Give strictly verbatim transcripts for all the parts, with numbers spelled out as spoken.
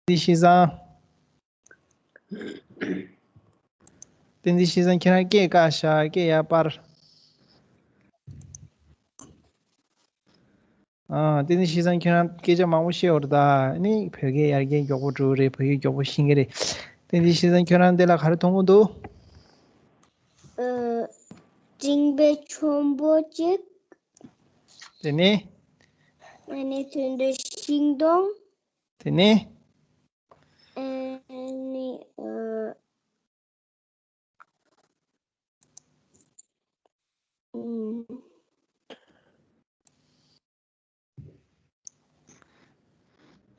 འཛིན་ཤིང་བཟང་། བསྟན་འཛིན་ཤིང་བཟང་ཁྱེད་རང་སྐད་བཀག་ཤག་སྐད་ཡར་སྤར། ཨ། བསྟན་འཛིན་ཤིང་བཟང་ཁྱེད་རང་སྐད་ཆ་མང་པོ་བཤད་འོར་ད། ནི་བོད་སྐད་ཡར་རྒྱས་མགྱོགས་པོ་འགྲོ་གི་རེད། བོད་ཡིག་མགྱོགས་པོ་ཤེས་ཀྱི་རེད། བསྟན་འཛིན་ཤིང་བཟང་ཁྱེད་རང་འདི་ལ་ག་རེ་མཐོང་གི་འདུག་ཨ། སྤྲིན་པའི་ཆུན་པོ་གཅིག་དེ་ནས། ཨ་ནི་དོན་དུ་ཤིང་སྡོང་། དེ་ནས། ཨ་ནི་ཨ། ཨུམ།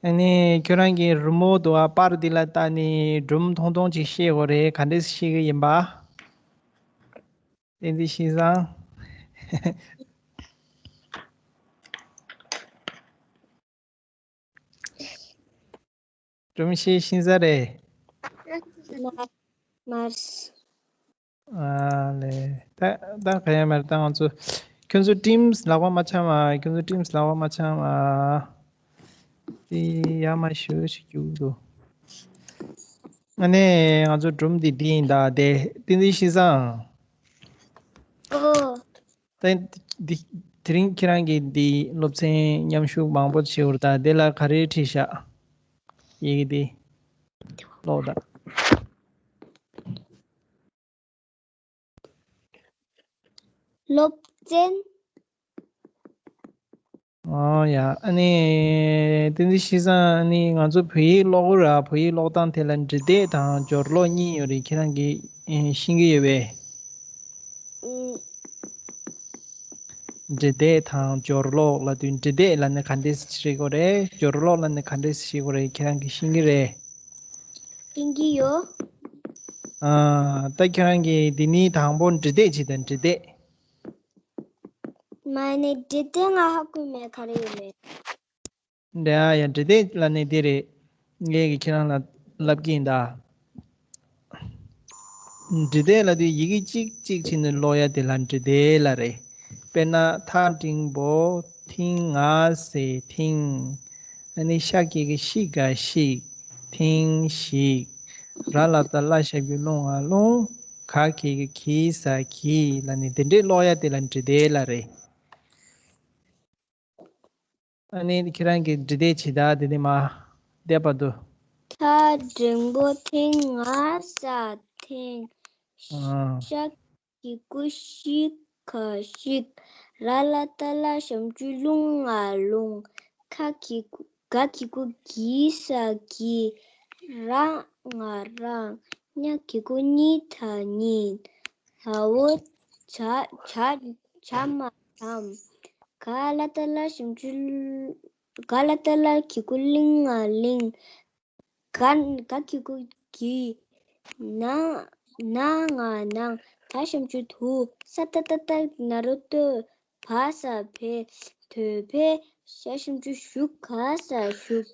ཨ་ནི་ཁྱོད་རང་གི་རི་མོ་དུ་བ་པར་འདི་ལ་ལྟ་ནི་སྒྲུང་ཐུང་ཐུང་ཅིག་བཤད་དགོས་རེད། ག་འདྲས་བཤད་གི་ཡིན་པ། བསྟན་འཛིན་ཤིང་བཟང་། སྒྲུང་བཤད་ཤེས་ས་རེད། མ་རེད། ཨ་ལེ། ད་ད་ག་ཡང་མ་རེད། ད་ང་ཚོ་ཁྱོད་ཚོ་ཊིམ་སི་ལག་པ་མ་འཆང་བ། ཁྱོད་ཚོ་ཊིམ་སི་ལག་པ་མ་འཆང་བ། དེ་ཡ་མ་ཞུ་ཞིག་རྒྱུག་འདུག་ཨ་ནེ་ང་ཚོ་སྒྲུང་འདི་འདི་ཡིན་ད། དེ་བསྟན་འཛིན་ཤིང་བཟང་། ཨོ། ད་འདི་དེ་རིང་ཁྱེད་རང་གིས་འདི་སློབ་ཚན་མཉམ་ཞུགས་མང་པོ་བྱེད་འོར་ད། དེ་ལ་ག་རེ་བྲིས་ཤག་ཡི་གེ་འདི་ཀློག་ད། སློབ་ཚན། ཨོ་ཡ། ཨ་ནི་བསྟན་འཛིན་ཤིང་བཟང་། ཨ་ནི་ང་ཚོ་བོད་ཡིག་ཀློག་གི་ར། བོད་ཡིག་ཀློག་སྟངས་དེ་ལ་འབྲི་དེབ་དང་སྦྱོར་ཀློག་གཉིས་ཡོད་རེད། ཁྱེད་རང་གིས་ཨེ་ཤེས་ཀྱི་ཡོད་པས། ཨུམ། འབྲི་དེབ་དང་སྦྱོར་ཀློག་ལབ་དུས། འབྲི་དེབ་ལབ་ན་ག་འདྲས་ཤེས་དགོས་རེད། སྦྱོར་ཀློག་ལབ་ན་ག་འདྲས་ཤེས་དགོས་རེད། ཁྱེད་རང་གིས་ཤེས་ཀྱི་རེད། ཤེས་ཀྱི་ཡོད། ཨ། ད་ཁྱེད་རང་གིས་འདི་ནི་དང་པོ་འབྲི་དེབ་བྱེད་དང་། འབྲི་དེབ། མ་ནི་འབྲི་དེབ་ང་ཧ་གོ་མེད། ག་རེ་ཡོད་མེད། འདྲ་ཡ། འབྲི་དེབ་ལབ་ནི་འདི་རེད། ངས་ཀྱིས་ཁྱེད་རང་ལ་ལབ་ཀྱི་ཡིན་ད། འབྲི་དེབ་ལབ་དུས་ཡི་གེ་གཅིག་གཅིག་བྱས་ནས་ཀློག་ཡ་དེ་ལ་འབྲི་དེབ་ལབ་རེད། དཔེར་ན་ཐ་འགྲེང་བུ་ཐིང་ང་སེ་ཐེང་། ཨ་ནི་ཤ་གི་གུ་ཤི་ག་ཤིག་ཐེང་ཞིག་ར་ལ་བཏགས་རླ་ཞབས་ཀྱུ་རླུང་ང་རླུང་། ག་གི་གུ་གི་ས་གིས་ལབ་ནི་དེ་འདྲས་ཀློག་ཡ་དེ་ལ་འབྲི་དེབ་ལབ་རེད། ཨ་ནི་ཁྱེད་རང་གིས་འབྲི་དེབ་བྱེད་ད། དེ་ནས་མར་འདས་པ་དུ། ཐ་འགྲེང་བུ་ཐིང་ང་ས་ཐེང་། ཨ། ཤ་གི་གུ་ཤི་ག་ཤིག་ར་ལ་བཏགས་རླ་ཞབས་ཀྱུ་རླུང་ང་རླུང་། ག་གི་གུ་ག་གི་གུ་གི་ས་གིས་ར་ང་རང་། ཉ་གི་གུ་ཉི་ད་ཉིན། འ་འོ་ཇ་ཇ་ཇ་མ་འཇམ། ག་ལ་བཏགས་གླ་ཞབས་ཀྱུ་ག་ལ་བཏགས་གླ་གི་གུ་གླིང་ང་གླིང་། ག་ག་གི་གུ་གི་ན་ན་ང་ནང་། ད་ཞབས་ཀྱུ་དུ། ས་ཏ་བཏགས་སྟ་ན་རོ་སྟོད། བ་ས་བས། དོ་བས། ཞ་ཞབས་ཀྱུ་ཞུ་ག་ས་ཞུགས།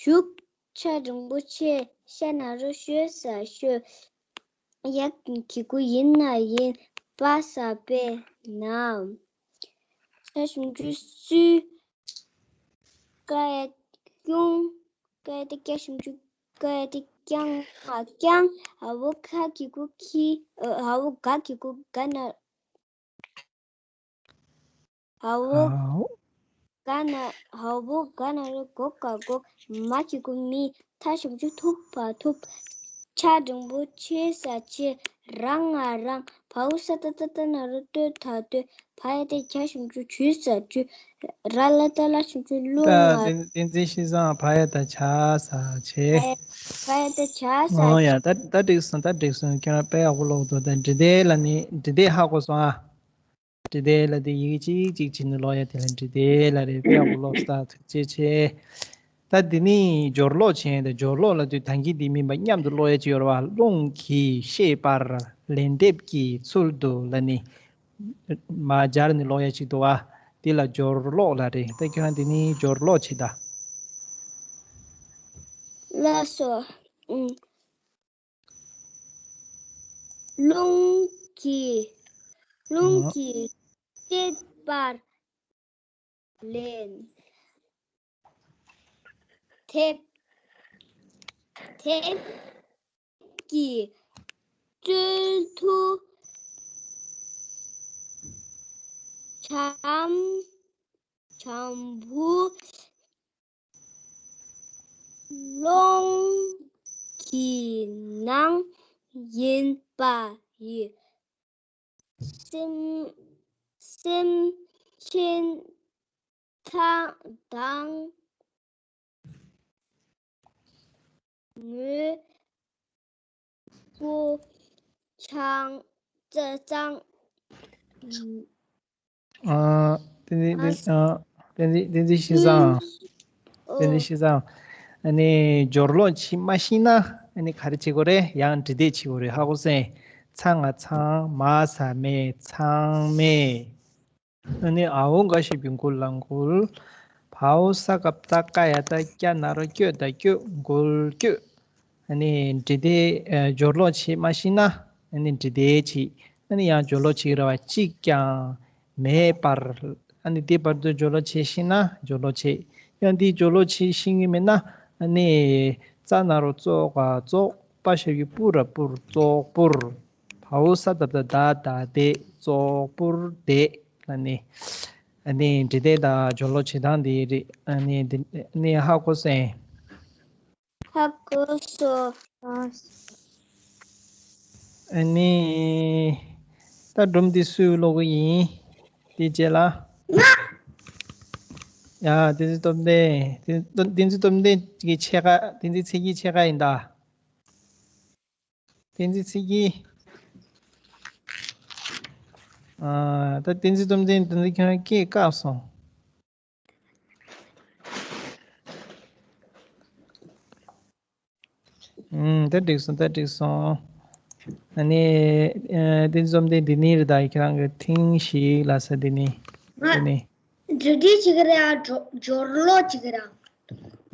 ཞུགས། ཆ་འགྲེང་བུ་ཆེ། ཤ་ན་རོ་ཤོ་ས་ཤོད། ཡ་གི་གུ་ཡི་ན་ཡིན། པ་ས་པས། ན། ཤ་ཞབས་ཀྱུ་སུ། ཀ་ཡ་ཀྱུང་། ཀ་ཡ་ཏ་ཀྱ་ཞབས་ཀྱུ་ཀ་ཡ་ཏ་ཀྱང་ང་ཀྱང་། འ་འོ་ག་གི་གུ་གི་འ་འོ་ག་གི་གུ་ག་ན། འ་འོ། འ་འོ། ག་ན་འ་འོ་ག་ན་རོ་གོ་ག་གོ། མ་གི་གུ་མི། ཐ་ཞབས་ཀྱུ་ཐུ་བ་ཐུབ། ཆ་འགྲེང་བུ་ཆེ་ས་ཆེ། ར་ང་རང་། བ་འོ་ས་ཏ་བཏགས་སྟ་ན་རོ་སྟོད་ད་སྟོད། བ་ཡ་ཏ་བྱ་ཞབས་ཀྱུ་བྱུ་ས་བྱུས། ར་ལ་བཏགས་རླ་ཞབས་ཀྱུ་རླུང་ང་། བསྟན་འཛིན་ཤིང་བཟང་། བ་ཡ་ཏ་བྱ་ས་བྱས། བ་ཡ་ཏ་བྱ་ས། ཨོ་ཡ། ད་ད་འགྲིག་སོང་། ད་འགྲིག་སོང་། ཁྱོད་རང་དཔེ་ཡག་པོ་ཀློག་འདུག་ད་འབྲི་དེབ་ལབ་ནི་འབྲི་དེབ་ཧ་གོ་སོང་ཨ། འབྲི་དེབ་ལབ་དེ་ཡི་གེ་གཅིག་གཅིག་བྱས་ནས་ཀློག་ཡ་དེ་ལ་འབྲི་དེབ་ལབ་རེད། དཔེ་ཡག་པོ་ཀློག་སོང་། ཐུགས་རྗེ་ཆེ། ད་འདི་ནི་སྦྱོར་ཀློག་བྱས་ཏེ། སྦྱོར་ཀློག་ལབ་དུས་ད་གིན་འདི་མིན་པ་མཉམ་དུ་ཀློག་ཡ་ཅིག་ཡོད་རེད་པ། རླུང་གིས་ཤེས་པར་ལན་འདེབས་ཀྱི་ཚུལ་དུ་ལབ་ནི་མར་སྦྱར་ནས་ཀློག་ཡ་ཅིག་འདུག་པ། འདི་ལ་སྦྱོར་ཀློག་ལབ་རེད། ད་ཁྱོད་རང་འདི་ནི་སྦྱོར་ཀློག་བྱེད་ད། ལགས་སོ། ཨུམ། རླུང་གིས། རླུང་གིས་ཤེས་པར་ལན་འདེབས། དེབ་ཀྱི་རྩོལ་དུ་བྱམས་བྱམས་བུ་ཀློང་གི་ནང་ཡིན་པ་ཡི། སེམས་སེམས་ཅན་ཐང་དང་ངོ་བོ་ཆང་ཙ་ཙང་། ཨ། བསྟན་འཛིན་བསྟན་ཨ། བསྟན་འཛིན་བསྟན་འཛིན་ཤེས་བཟང་། བསྟན་འཛིན་ཤེས་བཟང་། ཨ་ནི་སྦྱོར་ཀློག་བྱེད་མ་ཤེས་ན་ཨ་ནི་ག་རེ་བྱེད་དགོས་རེད། ཡང་འབྲི་དེབ་བྱེད་དགོས་རེད། ཧ་གོ་སོང་། ཚ་ང་ཚང་། མ་ས་མེད། ཚང་མེད། ཨ་ནི་འ་འོག་འགའ་ཞིག་གི་འགུལ་ལ་འགུལ། བའོ་ས་ག་བཏགས་སྐ་ཡ་བཏགས་སྐྱ་ན་རོ་སྐྱོ་ད་སྐྱོ། འགུལ་སྐྱོ། ཨ་ནི་འབྲི་དེབ་ཨ་སྦྱོར་ཀློག་བྱེད་མ་ཤེས་ན་ཨ་ནི་འབྲི་དེབ་བྱེད། ཨ་ནི་ཡང་སྦྱོར་ཀློག་བྱེད་ཀྱི་རེད་བ། གཅིག་ཀྱང་མེད་པར། ཨ་ནི་དེ་བར་དུ་སྦྱོར་ཀློག་བྱེད་ཤེས་ན་སྦྱོར་ཀློག་བྱེད། ཡང་དེ་སྦྱོར་ཀློག་བྱེད་ཤེས་ཀྱི་མེད་ན་ཨ་ནི་ཙ་ན་རོ་ཙོ་ག་ཙོག་པ་ཞབས་ཀྱུ་པུ་ར་པུར། ཙོག་པུར། བའོ་ས་ད་བཏགས་སྡ་བདའ་བདེ། ཙོག་པུར་བདེ། ཨ་ནི་ཨ་ནི་འབྲི་དེབ་དང་སྦྱོར་ཀློག་བྱེད་སྟངས་དེ་རེད། ཨ་ནི་འདི་ཨ་ནི་ཧ་གོ་སོང་། ཧ་གོ་སོང་། ཨ་ནི་ད་སྒྲུང་འདི་སུས་ཀློག་གི་ཡིན། དེ་རྗེས་ལ། ཡ། བསྟན་འཛིན་སྟོབས་ལྡན། བསྟན་བསྟན་འཛིན་སྟོབས་ལྡན་གྱི་ཕྱེད་ཀ། བསྟན་འཛིན་ཚེ་སྐྱིད་ཕྱེད་ཀ་ཡིན་ད། བསྟན་འཛིན་ཚེ་སྐྱིད། ཨ། ད་བསྟན་འཛིན་སྟོབས་ལྡན་དེ་འདྲ་ཁྱོད་རང་སྐད་བཀག་སོང་། ཨུམ། ད་འགྲིག་སོང་། ད་འགྲིག་སོང་། ཨ་ནི་ཨ་བསྟན་འཛིན་སྟོབས་ལྡན་འདི་ནི་རེད་ད། ཁྱེད་རང་གི་ཐེངས་ཤིག་ལ་ས་འདི་ནི། ང་འདི་ནི། འབྲི་དེབ་བྱེད་ཀྱི་རེད། ཨ་སྦྱོར་སྦྱོར་ཀློག་བྱེད་ཀྱི་རེད།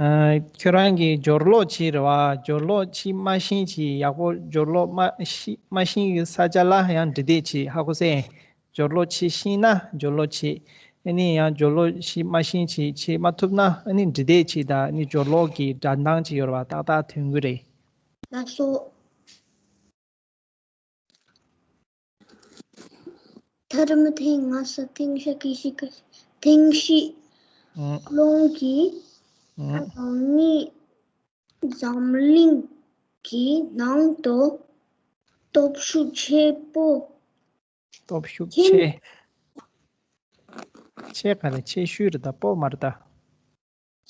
ཨ། ཁྱོད་རང་གིས་སྦྱོར་ཀློག་བྱེད་རེད་བ། སྦྱོར་ཀློག་བྱེད་མ་ཤེས་བྱས། ཡག་པོ་སྦྱོར་ཀློག་མ་ཤེས་མ་ཤེས་ཀྱི་ས་ཆ་ལ་ཡང་འབྲི་དེབ་བྱེད། ཧ་གོ་སོང་། སྦྱོར་ཀློག་བྱེད་ཤེས་ན་སྦྱོར་ཀློག་བྱེད། ཨ་ནི་ཡང་སྦྱོར་ཀློག་བྱེད་མ་ཤེས་བྱས། བྱེད་མ་ཐུབ་ན་ཨ་ནི་འབྲི་དེབ་བྱེད། ད་ཨ་ནི་སྦྱོར་ཀློག་གི་སྒྲ་གདངས་ཅིག་ཡོད་རེད་བ། ཏག་ཏག་ཐོན་གྱི་རེད། ལགས་སོ། ཐ་རི་མི་ཐེངས་ང་ས་ཐེངས་ཤ་ཀི་ཤི་ཀ་ཐེངས་ཤི། ཨང་། ཀློང་གི། ཨང་། རང་ཉིད་འཛམ་གླིང་གི་ནང་དུ་སྟོབས་ཤུགས་ཆེ་པོ། སྟོབས་ཤུགས་ཆེ། ཆེ་ག་རེ། ཆེ་ཤོས་རེད་ད། པོ་མ་རེད་ད།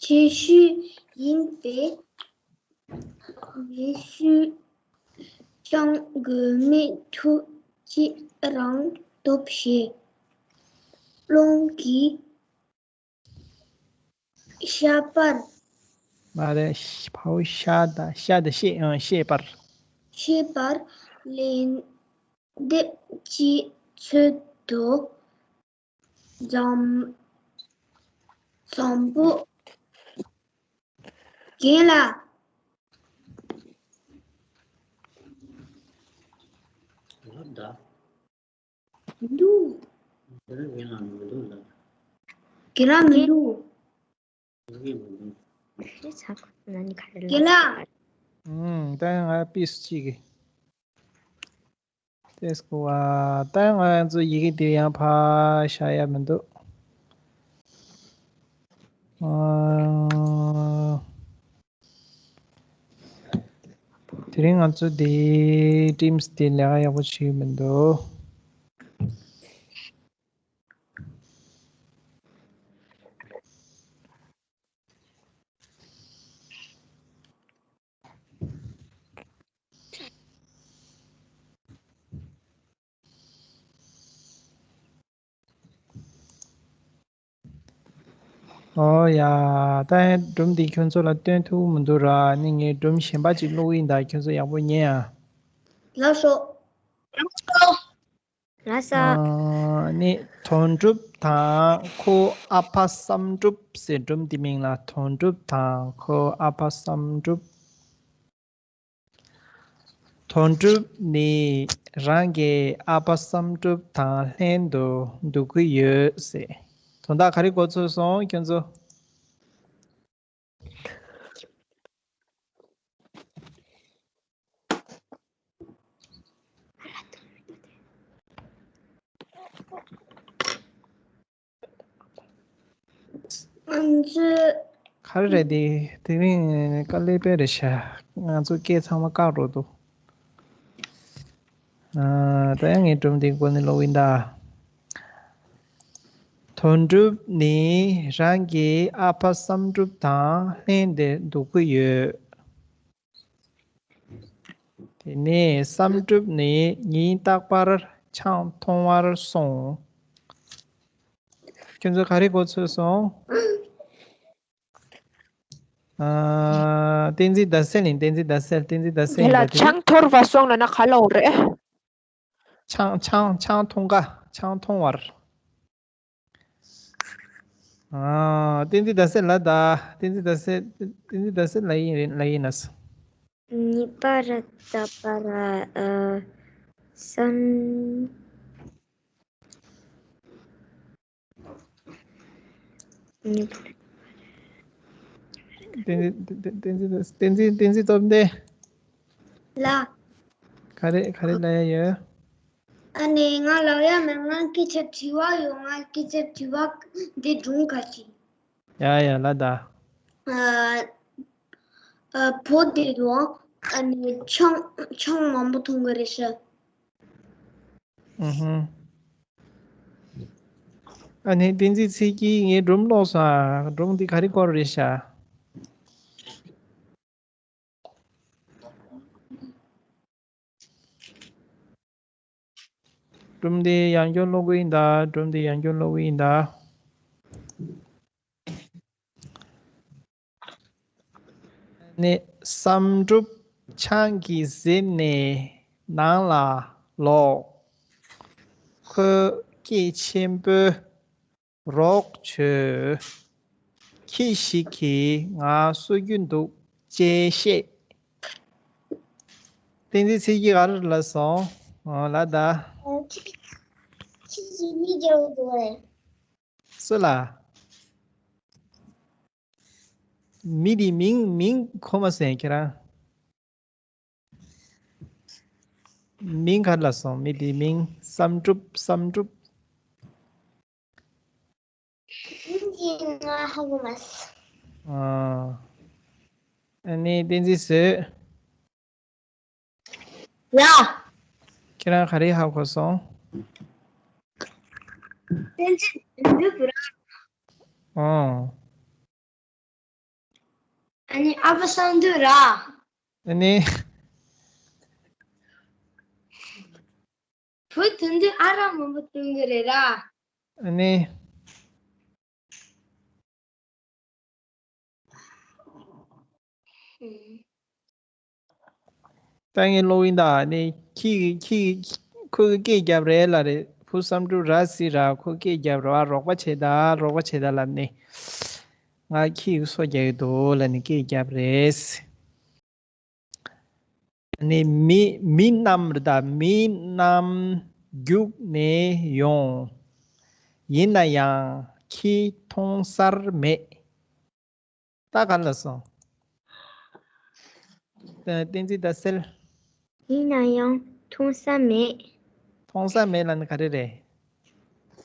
ཆེ་ཤོས་ཡིན་པས། ལས་ཤོས་ཀྱང་དགོས་མེད་ཐུགས་རྗེ་རང་སྟོབས་ཞེས། ཀློང་གི་ཤ་པར། མ་རེད། ཕའོ་ཤ་ད་ཤ་ད་ཤེས། ཨང་། ཤེས་པར། ཤེས་པར་ལན་འདེབས་ཀྱི་ཚུལ་དུ། འཛམ། འཛམ་བུ་རྒན་ལགས། ལབ་ད། མི་འདུག་རྒན་ལགས་མི་འདུག་ལབ། རྒན་ལགས་མི་འདུག་རྒན་ལགས། ཨུམ། ད་ང་པིས་གཅིག་གི། ཏེས་ཀོ་བ། ད་ང་ཚོ་ཡི་གེ་དེ་ཡང་ཕར་བཞག་ཡ་མི་འདུག་ཨ། དེ་རིང་ང་ཚོ་དེ་ཊིམ་སི་དེ་ལས་ཀ་ཡག་པོ་བྱེད་ཀྱི་མི་འདུག་ཨོ་ཡ། ད་སྒྲུང་འདི་ཁྱོད་ཚོ་ལ་སྟོན་ཐུབ་མི་འདུག་ར། ནི་ངས་སྒྲུང་གཞན་པ་ཅིག་ཀློག་གི་ཡིན་ད། ཁྱོད་ཚོ་ཡག་པོ་ཉན་ཨ། ལགས་སོ། ལགས་སོ། ཨ། ནི་དོན་གྲུབ་དང་ཁོའི་ཨ་ཕ་བསམ་གྲུབ་ཟེར། སྒྲུང་འདི་མིང་ལ་དོན་གྲུབ་དང་ཁོའི་ཨ་ཕ་བསམ་གྲུབ། དོན་གྲུབ་ནི་རང་གི་ཨ་ཕ་བསམ་གྲུབ་དང་ལྷན་དུ་འདུག་གི་ཡོད་ཟེར། དོན་དག་ག་རེ་གོ་ཚོད་སོང་ཁྱོད་ཚོ། ང་ཚོས། ག་རེ་རེད་དེ། དེ་རིང་དཀའ་ལས་དཔེ་རེད་ཤག་ང་ཚོ་སྐད་ཚང་མ་བཀག་འགྲོ་འདུག་ཨ། ད་ཡང་ངས་སྒྲུང་འདིའི་སྐོར་ནས་ཀློག་གིན་གདའ། དོན་གྲུབ་ནི་རང་གི་ཨ་ཕ་བསམ་གྲུབ་དང་ལྷན་དུ་འདུག་གི་ཡོད། དེ་ནས་བསམ་གྲུབ་ནི་ཉིན་རྟག་པར་ཆང་འཐུང་བར་སོང་། ཁྱོད་ཚོ་ག་རེ་གོ་ཚོད་སོང་། ཨ། བསྟན་འཛིན་ཟླ་གསལ་ཡིན། བསྟན་འཛིན་ཟླ་གསལ། བསྟན་འཛིན་ཟླ་གསལ་དེ་ཡིན་ལ་པ་དེ། ཆང་འཐོར་བ་སོང་ལབ་ན་ག་ལབ་དགོས་རེད། ཆང་ཆང་ཆང་འཐུང་ག་ཆང་འཐུང་བར། ཨ། བསྟན་འཛིན་ཟླ་གསལ་ལ་ད། བསྟན་འཛིན་ཟླ་གསལ། བསྟན་འཛིན་ཟླ་གསལ་ལ་ཡིན་རེད། ལ་ཡིན་ན། ཉི་པ་ར་ད་པ་ར་ཨ་སན། བསྟན་འཛིན། བསྟན་འཛིན། བསྟན་འཛིན། བསྟན་འཛིན་སྟོབས་ལྡན། ལ། ག་རེ་ག་རེ་ལབ་ཡ་ཡོད། ཨ་ནི་ང་ལབ་ཡ་མེད། ང་སྐད་ཆ་དྲི་བ་ཡོད། ང་སྐད་ཆ་དྲི་བ་འདི་སྒྲུང་ག་ཅིག་ཡ་ཡ་ལ་ད། ཨ། ཨ། བོད་དེ་དུ་ཨ་ནི་ཆང་ཆང་མང་པོ་འཐུང་གི་རེད་ཤག་ཨུ་ཧུ། ཨ་ནི་བསྟན་འཛིན་ཚེ་སྐྱིད། ངས་སྒྲུང་ཀློག་སོང་ཨ། སྒྲུང་འདི་ག་རེ་སྐོར་རེད་ཤག་སྒྲུང་འདི་ཡང་བསྐྱར་ཀློག་གི་ཡིན་ད། སྒྲུང་འདི་ཡང་བསྐྱར་ཀློག་གི་ཡིན་ད། ནི་བསམ་གྲུབ་ཆང་གིས་བཟི་ནས་ནང་ལ་ལོག་ཁོས་སྐད་ཆེན་པོས་རོགས་བྱོས། ཁྱི་ཞིག་གིས་ང་གསོད་རྒྱུ་འདུག་ཅེས་བཤད། བསྟན་འཛིན་ཚེ་སྐྱིད་ག་རེ་ལབ་སོང་། ཨོ་ལ་ད། ཁྱི་ཞིག་གཉིད་རྒྱག་འདུག་རེད། སུ་ལ། མི་དེའི་མིང་མིང་གོ་མ་སོང་ཁྱེད་རང་། མིང་ག་རེ་ལབ་སོང་། མི་དེའི་མིང་། བསམ་གྲུབ། བསམ་གྲུབ། མིང་གི་ང་ཧ་གོ་མ་སོང་། ཨ། ཨ་ནི་བསྟན་འཛིན་བཟོས། ཡ། ཁྱེད་རང་ག་རེ་ཧ་གོ་སོང་། བསྟན་འཛིན་བཟོས་བུ་ར། ཨོ། ཨ་ནི་ཨ་ཕ་བསམ་གྲུབ་ར། ཨ་ནི། བུ་དེ་འདྲའི་ཨ་རག་མང་པོ་བཏུང་གི་རེད་ར། ཨ་ནི། ད་ངས་ཀློག་ཡིན་ད། ཨ་ནི་ཁྱི་ཁྱི་ཁོས་སྐད་རྒྱབ་རེད་ལབ་རེད། བུ་བསམ་གྲུབ་ར་སི་ར་ཁོས་སྐད་རྒྱབ་རེད་བ། རོགས་པ་བྱེད་ད། རོགས་པ་བྱེད་ད་ལབ་ནས། ང་ཁྱི་གིས་སོ་རྒྱག་གི་འདུག་ལབ་ནས་སྐད་རྒྱབ་རེད། ནི་མི་མི་རྣམས་རེད་ད། མི་རྣམས་རྒྱུགས་ནས་ཡོང་། ཡིན་ན་ཡང་ཁྱི་མཐོང་སར་མེད། ད་ག་ལ་སོང་། བསྟན་འཛིན་ཟླ་གསལ། ཡིན་ན་ཡང་མཐོང་ས་མེད། མཐོང་ས་མེད་ལབ་ན་ག་རེ་རེད།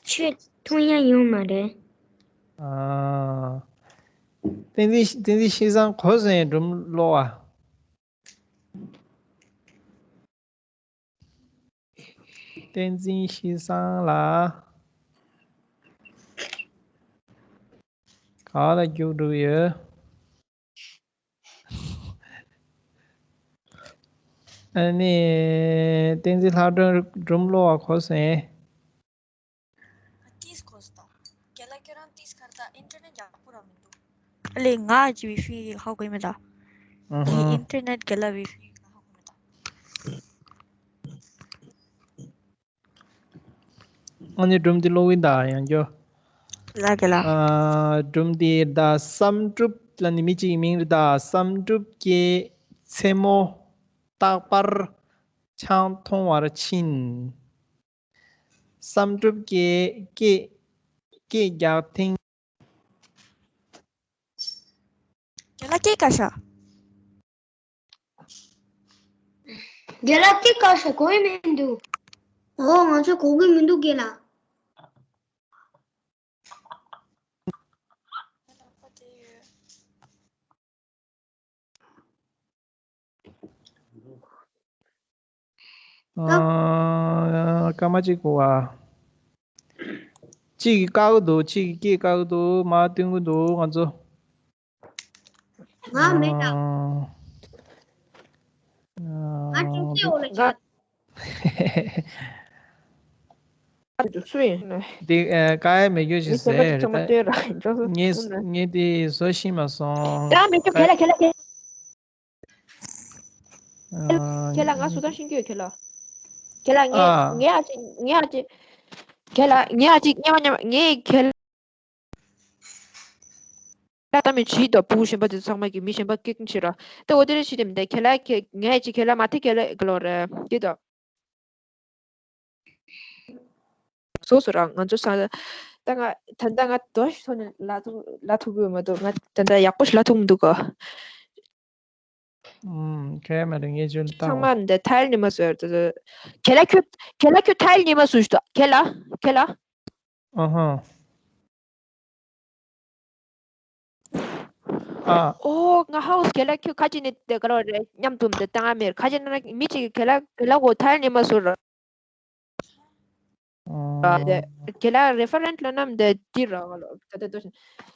ཁྱོད་མཐོང་ཡ་ཡོད་མ་རེད། ཨ། བསྟན་འཛིན་བསྟན་འཛིན་ཤེས་བཟང་གོ་སོང་ངས་སྒྲུང་ཀློག་ཨ། བསྟན་འཛིན་ཤེས་བཟང་ལགས། ག་ལ་རྒྱུགས་འགྲོ་གི་ཡོད། ཨ་ནི། བསྟན་འཛིན་ལྷག་སྒྲོན་སྒྲུང་ཀློག་པ་གོ་སོང་ངས། ཏིས་གོ་སོང་། རྒན་ལགས་ཁྱོད་རང་ཏིས་གར་ད་ཨིན་ཊར་ནེཊ་ཡག་པོ་རང་མི་འདུག་ཨ་ལས་ང་ཅི་ཝི་ཧྥི་ཧ་གོ་ཡི་མེད་ད། ཨ་ཧ། ཨིན་ཊར་ནེཊ་རྒན་ལགས་ཝི་ཧྥི་ཧ་གོ་མེད་ད། ཨ་ནི་སྒྲུང་འདི་ཀློག་གི་ཡིན་ད་ཡང་བསྐྱར། ལ་རྒན་ལགས། ཨ། སྒྲུང་འདི་ད་བསམ་གྲུབ་ལ་ནི་མི་གཅིག་མིང་རེད་ད། བསམ་གྲུབ་ཀྱིས་མཚན་མོ་རྟག་པར་ཆང་འཐུང་བར་ཕྱིན། བསམ་གྲུབ་ཀྱིས་སྐད་སྐད་རྒྱག་ཐེངས། རྒན་ལགས་སྐད་བཀག་ཤག་རྒན་ལགས་སྐད་བཀག་ཤག་གོ་ཡི་མི་འདུག་ཨོ་ང་ཚོ་གོ་གི་མི་འདུག་རྒན་ལགས། ཨ། སྐར་མ་གཅིག་གོ་བ། གཅིག་གིས་བཀག་གི་འདུག་གཅིག་གིས་སྐད་བཀག་གི་འདུག་མར་བཏོན་གི་འདུག་ང་ཚོ། ང་མེད་ད། ཨ། ང་ཅིག་སྐད་འོག་ལ་ཆགས། ང་། སུ་ཡིན་ནས། འདི་ཨ། བཀག་ཡ་མེད་རྒྱུ་ཞིག་མི་སེམས་པ་ཟེར་ཅིག་ཚང་མ་ད། སྟོན་ར་འཇོག་སོ། ངས་ངས་འདི་བཟོ་ཤེས་མ་སོང་། ད་མི་ཁྱོད་ཁེ་ལ་ཁེ་ལ་ཁེ། ཨ། ཁེ་ལ་ང་སུ་དང་ཤིང་ཁྱོད་ཁེ་ལ། ཁེ་ལ་ངས་ཨ། ངས་ཨ་ཅིག་ངས་ཨ་ཅིག་ཁེ་ལ་ངས་ཨ་ཅིག་ཉམས་མ་ཉམས་ངས་ཁེ་ལ། ད་ལྟ་མི་བྱིས་དང་ཕྲུ་གུ་གཞན་པ་དེ་ཚང་མ་གི་མི་གཞན་པ་སྐད་ཀྱིན་བྱེད་ར། ད་འོ་དེ་རེ་བྱེད་དེ་མི་འདུག་ཁེ་ལ་ཁེ་ངས་ཨ་ཅིག་ཁེ་ལ་མ་ཐེ་ཁེ་ལ་གི་ལོ་རེ་དེ་དང་། སོ་སོ་རང་ང་ཚོ་ས། ད་ང་ད་ལྟ་ང་དོ་ཞིག་ཐོག་ནས་ལ་ཐུག་ལ་ཐུག་གི་མ་འདུག་ང་ད་ལྟ་ཡག་པོ་ཞིག་ལ་ཐུག་མི་འདུག་ག་ཨུམ། ཁྱད་མེད་རེད། ངས་ཅུང་ལྟ། ཚང་མ་འདི་ཐལ་ནི་མ་བཟོས་ཏེ། ཁེ་ལ་ཁྱོད་ཁེ་ལ་ཁྱོད་ཐལ་ནི་མ་བཟོས་ཤིག་ཁེ་ལ་ཁེ་ལ། ཨ་ཧ། ཨ། ཨོ་ང་ཧའོ་ཁེ་ལ་ཁྱོད་ཁ་ཅིག་ནི་དེ་ག་རོ་རེད་མཉམ་དུ་འདི་ལྟ་ང་མེར་ཁ་ཅིག་ན་མི་ཅིག་ཁེ་ལ་ཁེ་ལ་གོ་ཐལ་ནི་མ་བཟོས་ར། ཨ། ཨ། དེ་ཁེ་ལ་རེ་ཕ་རེནཊ་ལ་ནམ་དེ་དེ་ར་ག་ལོ་ད་ལྟ་ཏོ་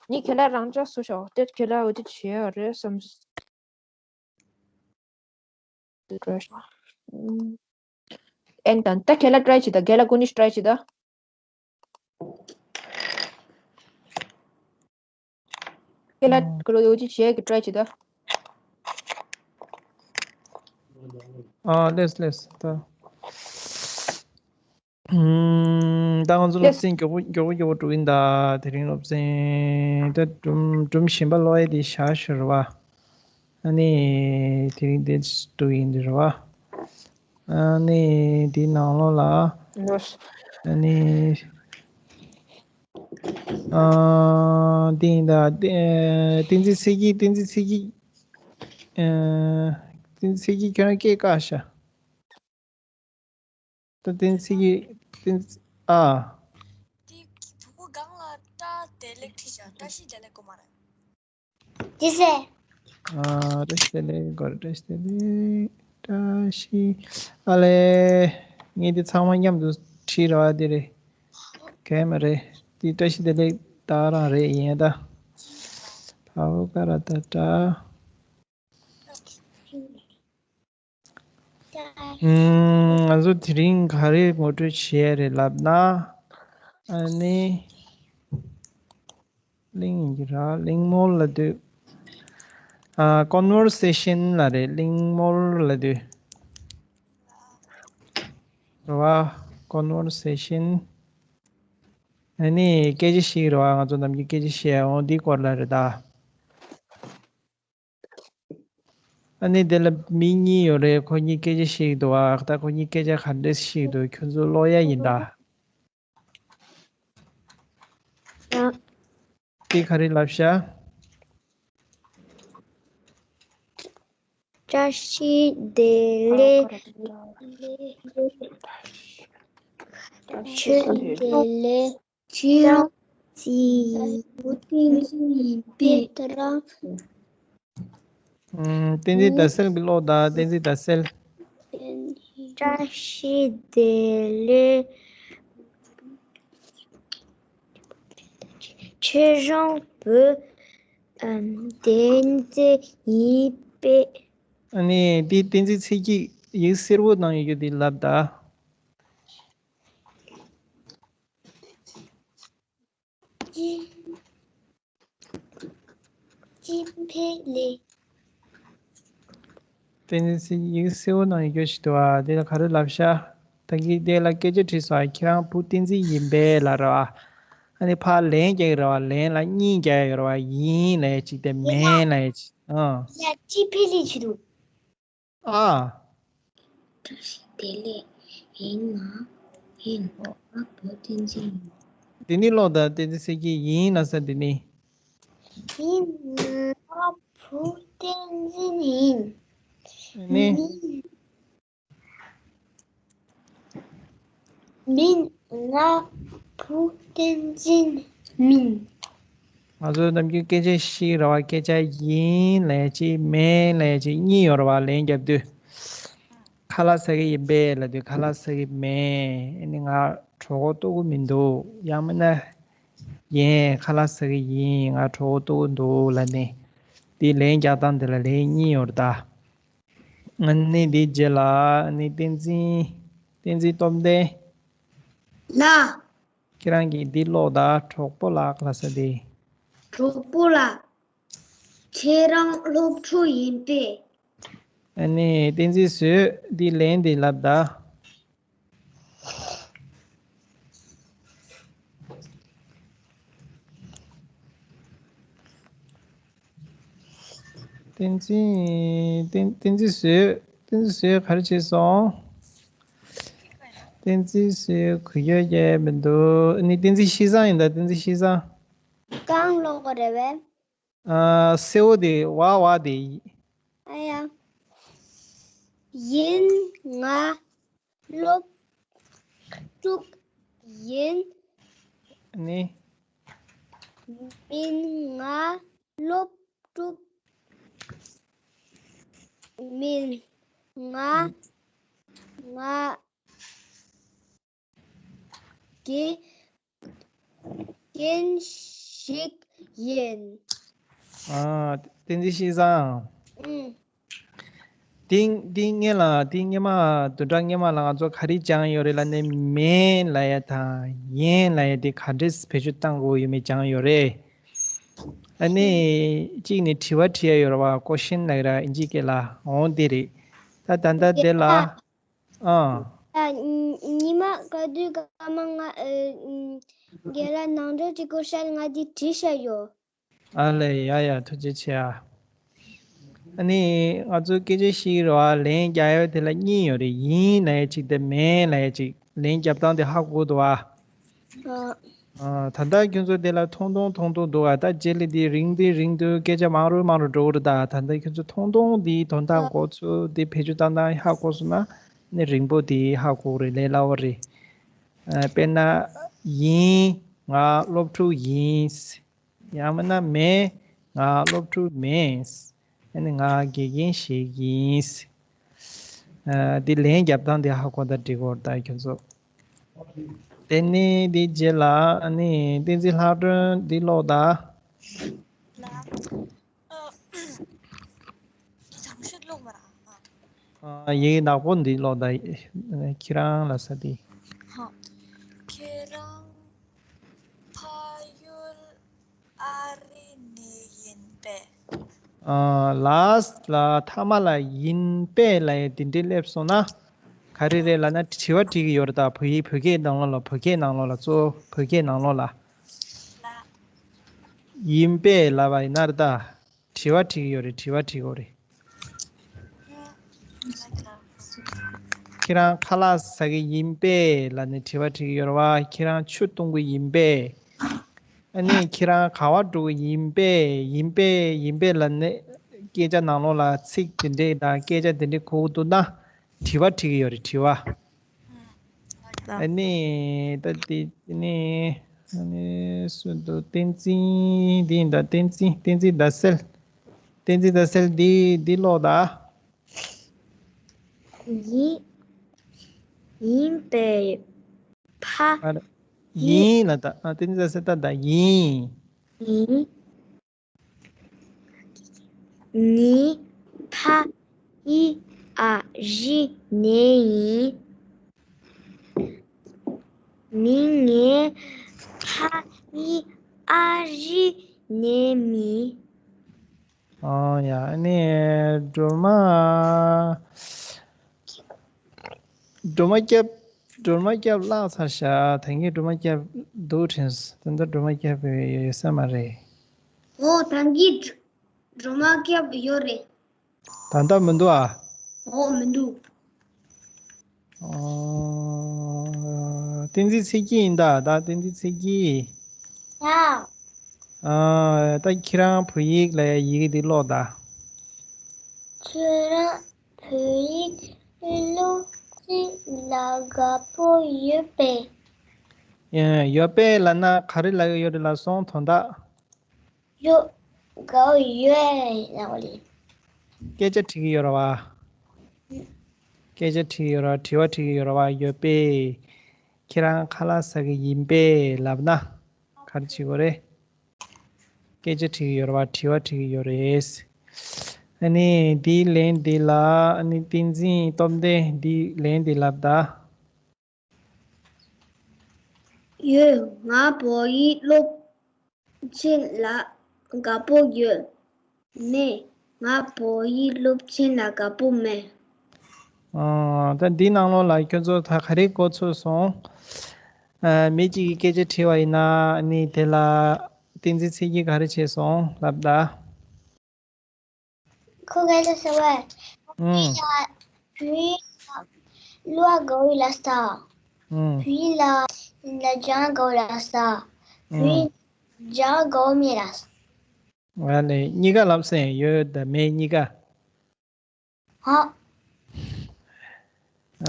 ནི་ཁེ་ལ་རང་ཅག་སུ་ཤོག་དེ་ཁེ་ལ་འོ་དེ་བྱེད་ཡ་རེད་བསམ། ཨེན་དང་ད་ཁེ་ལ་ཊ་རའི་བྱེད་ད་ཁེ་ལ་ཀུན་ནིས་ཊ་རའི་བྱེད་ད། ཁེ་ལ་ཀུ་རོ་འོ་དེ་བྱེད་ཀྱི་ཊ་རའི་བྱེད་ད། ཨ་ལེས་ལེས་ད། ཨུམ། ད་ང་ཚོ་སློབ་ཚན་མགྱོགས་པོ་མགྱོགས་པོ་མགྱོགས་པོ་འགྲོ་གིན་ད། དེ་རིང་སློབ་ཚན་ད་སྒྲུང་སྒྲུང་གཞན་པ་ཀློག་ཡས་དེ་བཞག་ཤོད་རེད་བ། ཨ་ནི་དེ་རིང་དེ་འགྲོ་ཡིན་དེ་རེད་བ། ཨ་ནི་དེ་ནང་ལོགས་ལ། ཨ་ནི། ཨ། དེ་ཡིན་ད། བསྟན་འཛིན་ཚེ་སྐྱིད། བསྟན་འཛིན་ཚེ་སྐྱིད། ཨ། བསྟན་འཛིན་ཚེ་སྐྱིད་ཁྱོད་རང་སྐད་བཀག་ཤག་ད་བསྟན་འཛིན་ཚེ་སྐྱིད། བསྟན་འཛིན། ཨ། དེ་བུ་གུ་སྒང་ལ་བཀྲ་བདེ་ལེགས་བྲིས་ཤག་བཀྲ་ཤིས་བདེ་ལེགས་གོ་མ་རེད། དེ་ཟེ། ཨ། བཀྲ་ཤིས་བདེ་ལེགས་གོ་རེད། བཀྲ་ཤིས་བདེ་ལེགས། བཀྲ་ཤིས། ཨ་ལེ། ངས་འདི་ཚང་མ་མཉམ་དུ་བྲིས་ར་བ་འདི་རེད། གས་མ་རེད། འདི་བཀྲ་ཤིས་བདེ་ལེགས་ད་རང་རེད་ཡིན་ད། བ་བུ་ག་ར་ད་བཀྲ། ང་ཚོ་དེ་རིང་ག་རེ་ངོ་སྤྲོད་བྱེད་ཡ་རེད་ལབ་ན། ཨ་ནི། གླེང་ཡིན་གྱི་ར། གླེང་མོལ་ལབ་དུས། ཨ། ཀོན་ཝར་སེ་ཤན་ལབ་རེད། གླེང་མོལ་ལབ་དུས། རེད་བ། ཀོན་ཝར་སེ་ཤན། ཨ་ནི་སྐད་ཆ་བཤད་ཀྱི་རེད་བ། ང་ཚོ་ནམ་རྒྱུན་སྐད་ཆ་བཤད་ཡ་འོ་འདིའི་སྐོར་ལ་རེད་ད། ཨ་ནི་དེ་ལ་མི་གཉིས་ཡོད་རེད། ཁོ་གཉིས་སྐད་ཆ་བཤད་ཀྱི་འདུག་བ། ད་ཁོ་གཉིས་སྐད་ཆ་ག་འདྲས་བཤད་ཀྱི་འདུག་ཁྱོད་ཚོ་ཀློག་ཡ་ཡིན་ད། ཡང་། དེ་ག་རེ་ལབ་ཤག་བཀྲ་ཤིས་བདེ་ལེགས། བཀྲ་ཤིས་བདེ་ལེགས། ཁྱེད་རང་ཚོའི་བུ་བསྟན་འཛིན་ཡིན་པས། ད་རང་། ཨུམ། བསྟན་འཛིན་ཟླ་གསལ་གྱིས་ཀློག་དང་། བསྟན་འཛིན་ཟླ་གསལ། བཀྲ་ཤིས་བདེ་ལེགས། ཁྱེད་རང་བུ་བསྟན་འཛིན་ཡིན་པས། ཨ་ནི་འདི་བསྟན་འཛིན་ཚེ་སྐྱིད་ཡིག་སེར་པོ་ནང་ཡོད་རྒྱུ་འདི་ལབ་དང་། ཅི། ཅི་ཕི་ལི། བསྟན་འཛིན་ཚེ་སྐྱིད་ཡིག་སེར་པོ་ནང་ཡོད་རྒྱུ་ཞིག་འདུག་ཨ། འདི་ལ་ག་རེ་ལབ་ཤག་ད་གིན་དེ་ལ་སྐད་ཆ་དྲིས་སོང་ཨ། ཁྱེད་རང་བུ་བསྟན་འཛིན་ཡིན་པས་ལབ་རེད་བ། ཨ་ནི་ཕར་ལན་རྒྱག་གི་རེད་བ། ལན་ལ་གཉིས་རྒྱག་ཡ་ཡོད་རེད་བ། ཡིན་ལབ་ཡ་གཅིག་དང་མིན་ལབ་ཡ་གཅིག་ཨ། ཡ་ཅི་ཕི་ལི་ཆི་འདུག་ཨ། བཀྲ་ཤིས་བདེ་ལེགས། ཡིན་ན། ཡིན། ང་བུ་བསྟན་འཛིན་ཡིན། འདི་ནི་ཀློག་དང་། བསྟན་འཛིན་ཚེ་སྐྱིད་ཡིན་ལབ་ས་འདི་ནི། ཡིན། ང་བུ་བསྟན་འཛིན་ཡིན། ནི། མིན། མིན། ང་བུ་བསྟན་འཛིན་མིན། ང་ཚོ་ནམ་རྒྱུན་སྐད་ཆ་བཤད་རེད་བ། སྐད་ཆ་ཡིན་ལབ་ཡ་གཅིག་མིན་ལབ་ཡ་གཅིག་གཉིས་ཡོད་རེད་བ། ལན་རྒྱབ་དུས། ག་ཁ་ལག་ཟ་གི་ཡིན་པས་ལབ་དུས་ཁ་ལག་ཟ་གི་མེད། ཨ་ནི་ང་གྲོད་ཁོག་ལྟོགས་ཀྱི་མི་འདུག་ཡང་མིན་ན། ཡིན། ཁ་ལག་ཟ་གི་ཡིན། ང་གྲོད་ཁོག་ལྟོགས་ཀྱི་འདུག་ལབ་ནས། དེ་ལན་རྒྱག་སྟངས་དེ་ལ་ལན་གཉིས་ཡོད་རེད་ད། ཨ་ནི་དེའི་རྗེས་ལ་ཨ་ནི་བསྟན་འཛིན། བསྟན་འཛིན་སྟོབས་ལྡན། ལགས། ཁྱེད་རང་གིས་འདི་ཀློག་དང་། གྲོགས་པོ་ལགས་ལབ་ས་དེ། གྲོགས་པོ་ལགས། ཁྱེད་རང་སློབ་ཕྲུག་ཡིན་པས། ཨ་ནི་བསྟན་འཛིན་བཟོས་འདི་ལན་འདི་ལབ་དང་། བསྟན་འཛིན། བསྟན་བསྟན་འཛིན་བཟོས། བསྟན་འཛིན་བཟོས་ག་རེ་བྱས་སོང་། བསྟན་འཛིན་བཟོས་གུ་ཡོད་ཀྱི་མི་འདུག་ཨ་ནི་བསྟན་འཛིན་ཤེས་བཟང་ཡིན་ད། བསྟན་འཛིན་ཤེས་བཟང་། གང་ཀློག་དགོས་རེད་བས། ཨ། སེར་བོ་དེ། ཝ་ཝ་དེ། ཨ་ཡ། ཡིན། ང་སློབ་ཕྲུག་ཡིན། ནི། མིན། ང་སློབ་ཕྲུག་མིན། ང་ང་དགེ་རྒན་ཞིག་ཡིན། ཨ། བསྟན་འཛིན་ཤེས་བཟང་། ཨུམ། དེ་དེ་སྔོན་ལ་དེ་སྔོན་མ་བདུན་ཕྲག་སྔོན་མ་ལ་ང་ཚོ་ག་རེ་སྦྱངས་ཡོད་རེད་ལབ་ན། མེད་ལབ་ཡ་དང་ཡིན་ལབ་ཡ་དེ་ག་འདྲས་བེད་སྤྱོད་གཏང་དགོས་ཡོད་མེད་སྦྱངས་ཡོད་རེད། ཨ་ནི་གཅིག་ནི་དྲི་བ་དྲི་ཡ་ཡོད་རེད་བ། ཀོ་ཤན་ལབ་ཡ་ར་ཨིན་ཇི་སྐད་ལ། འོང་དེ་རེད། ད་ད་ལྟ་དེ་ལ། ཨ། ད་ཉི་མ་ག་དུས་སྐར་མ་ང་ཨ་རྒན་ལགས་ནང་སྦྱོང་བྱེད་དགོས་ཤག་ང་འདི་བྲིས་བཞག་ཡོད། ཨ་ལས། ཡ་ཡ། ཐུགས་རྗེ་ཆེ་ཨ། ཨ་ནི་ང་ཚོ་སྐད་ཆ་བཤད་ཀྱི་རེད་བ། ལན་རྒྱག་ཡ་དེ་ལ་གཉིས་ཡོད་རེད། ཡིན་ལབ་ཡ་གཅིག་དང་མེད་ལབ་ཡ་གཅིག་ལན་རྒྱབ་སྟངས་དེ་ཧ་གོ་འདུག་བ། ཨ། ཨ། ད་ལྟ་ཁྱོད་ཚོ་དེ་ལ་ཐུང་ཐུང་ཐུང་ཐུང་འདུག་ག་ད་རྗེས་ལ་དེ་རིང་དུས་རིང་དུས་སྐད་ཆ་མང་རུ་མང་རུ་འགྲོ་གི་རེད། ད་ད་ལྟ་ཁྱོད་ཚོ་ཐུང་ཐུང་དེ་དོན་དག་གོ་ཚུལ་དེ་བེད་སྤྱོད་བཏང་སྟངས་ཧ་གོ་སོང་ན་ནི་རིང་པོ་དེ་ཧ་གོ་གི་རེད། ལས་སླ་བོ་རེད། ཨ། དཔེར་ན། ཡིན། ང་སློབ་ཕྲུག་ཡིན། ཡང་མིན་ན་མེད། ང་སློབ་ཕྲུག་མེད། ཨ་ནི་ང་དགེ་རྒན་ཞིག་ཡིན། ཨ། འདི་ལན་རྒྱབ་སྟངས་འདི་ཧ་གོ་ད་འགྲིག་གི་རེད་ད་ཁྱོད་ཚོ། དེ་ནི་འདི་རྗེས་ལ་ཨ་ནི་བསྟན་འཛིན་ལྷག་སྒྲོན་འདི་ཀློག་ད། ཨ། ཡིག་ནག་པོ་འདི་ཀློག་ད། ཁྱེད་རང་ལབ་ས་འདི། ཧ། ཁྱེད་རང་ཕ་ཡུལ་ཨ་རི་ནས་ཡིན་པས། ཨ། ལཱསི་ལ་མཐའ་མ་ལ་ཡིན་པས་ལབ་ཡ་དེ་འདྲས་སླེབས་སོང་ན། ག་རེ་རེད་ལབ་ན་དྲི་བ་དྲིས་ཀྱི་ཡོད་རེད་ད། བོད་ཡིག་བོད་སྐད་ནང་ལོགས་ལ། བོད་སྐད་ནང་ལོགས་ལ། གཙོ་བོ་བོད་སྐད་ནང་ལོགས་ལ། ཡིན་པས་ལབ་པ་ཡིན་ན་རེད་ད། དྲི་བ་དྲིས་ཀྱི་ཡོད་རེད། དྲི་བ་དྲིས་ཀྱི་ཡོད་རེད། ཁྱེད་རང་ཁ་ལག་ཟ་གི་ཡིན་པས་ལབ་ནས་དྲི་བ་དྲིས་ཀྱི་ཡོད་རེད་བ། ཁྱེད་རང་ཆུ་བཏུང་གི་ཡིན་པས། ཨ་ནི་ཁྱེད་རང་ག་པར་འགྲོ་གི་ཡིན་པས། ཡིན་པས་ཡིན་པས་ལབ་ནས་སྐད་ཆ་ནང་ལོགས་ལ་ཚིག་དེ་འདྲས་དང་སྐད་ཆ་དེ་འདྲས་གོ་གི་འདུག་ན། དྲི་བ་དྲིས་ཀྱི་ཡོད་རེད། དྲི་བ། ཨ་ནི་ད་དེ་ནི་ཨ་ནི་སུ་འདུག་བསྟན་འཛིན་འདི་ཡིན་ད། བསྟན་འཛིན། བསྟན་འཛིན་ཟླ་གསལ། བསྟན་འཛིན་ཟླ་གསལ་འདི་འདི་ཀློག་ད། ཡིན། ཡིན་པས་ཕ། ཨ། ཡིན་ལ་ད། ཨ། བསྟན་འཛིན་ཟླ་གསལ་ད་ད་ཡིན། ཡིན། ངའི་ཕ་ཡུལ་ཨ་རི་ནས་ཡིན། མིན། ངའི་ཕ་ཡུལ་ཨ་རི་ནས་མིན། ཨོ་ཡ། ཨ་ནི་སྒྲོལ་མ། སྒྲོལ་མ་སྐྱབས། སྒྲོལ་མ་སྐྱབས་བརླག་ཚར་ཤག་ད་གིན་སྒྲོལ་མ་སྐྱབས་འདུག་དྲན་སོང་། ད་ལྟ་སྒྲོལ་མ་སྐྱབས་ཡོད་ས་མ་རེད། ཨོ། ད་གིན་སྒྲོལ་མ་སྐྱབས་ཡོད་རེད། ད་ལྟ་མི་འདུག་ཨ། ཨོ། མི་འདུག་ཨོ། བསྟན་འཛིན་ཚེ་སྐྱིད་ཡིན་ད། ད་བསྟན་འཛིན་ཚེ་སྐྱིད། ཡ། ཨ། ད་ཁྱེད་རང་བོད་ཡིག་ལ་ཡ་ཡི་གེ་འདི་ཀློག་ད། ཁྱེད་རང་བོད་ཡིག་ཀློག་ཅིག་ལ་དགའ་པོ་ཡོད་པས། ཡ། ཡོད་པས་ལབ་ན་ག་རེ་ལབ་ཀྱི་ཡོད་རེད་ལབ་སོང་། དོན་དག་ཡོད། དགའ་པོ་ཡོད་ལབ་པ་རེད། སྐད་ཆ་དྲི་གི་ཡོད་རེད་བ། སྐད་ཆ་དྲིས་ཡོད་ར། དྲི་བ་དྲིས་ཡོད་ར་བ་ཡོད་པས། ཁྱེད་རང་ཁ་ལག་ཟ་གི་ཡིན་པས་ལབ་ན་ག་རེ་བྱེད་དགོས་རེད། སྐད་ཆ་དྲིས་ཡོད་ར་བ། དྲི་བ་དྲིས་ཡོད་རེད། ཨ་ནི་འདིའི་ལན་འདི་ལ། ཨ་ནི་བསྟན་འཛིན་སྟོབས་ལྡན་འདིའི་ལན་འདི་ལབ་ད། ཡོད། ང་བོད་ཡིག་སློབ་ཆེན་ལ་དགའ་པོ་ཡོད། མེད། ང་བོད་ཡིག་སློབ་ཆེན་ལ་དགའ་པོ་མེད། ཨ། ད་འདི་ནང་ལོགས་ལ་ཁྱོད་ཚོ་ད་ག་རེ་གོ་ཚོད་སོང་། ཨ། མི་གཅིག་གིས་སྐད་ཆ་དྲིས་པ་ཡིན་ན། ཨ་ནི་དེ་ལ་བསྟན་འཛིན་ཚེ་སྐྱིད་ག་རེ་བྱས་སོང་ལབ་ད། ཁོ་ག་ལ་ཟེར་བས། ཨུམ། བོད་ཡིག་ལ་གླུ་བ་དགའ་བོ་ལ་ས། ཨུམ། བོད་ཡིག་ལ་ལ་སྦྱང་དགའ་བོ་ལ་ས། བོད་ཡིག་ཨུམ། སྦྱང་དགའ་བོ་མེད་ལ། ང་ནི་གཉིས་ཀ་ལབ་སེ་ཡོད་ད་མེད་གཉིས་ཀ། ཧ།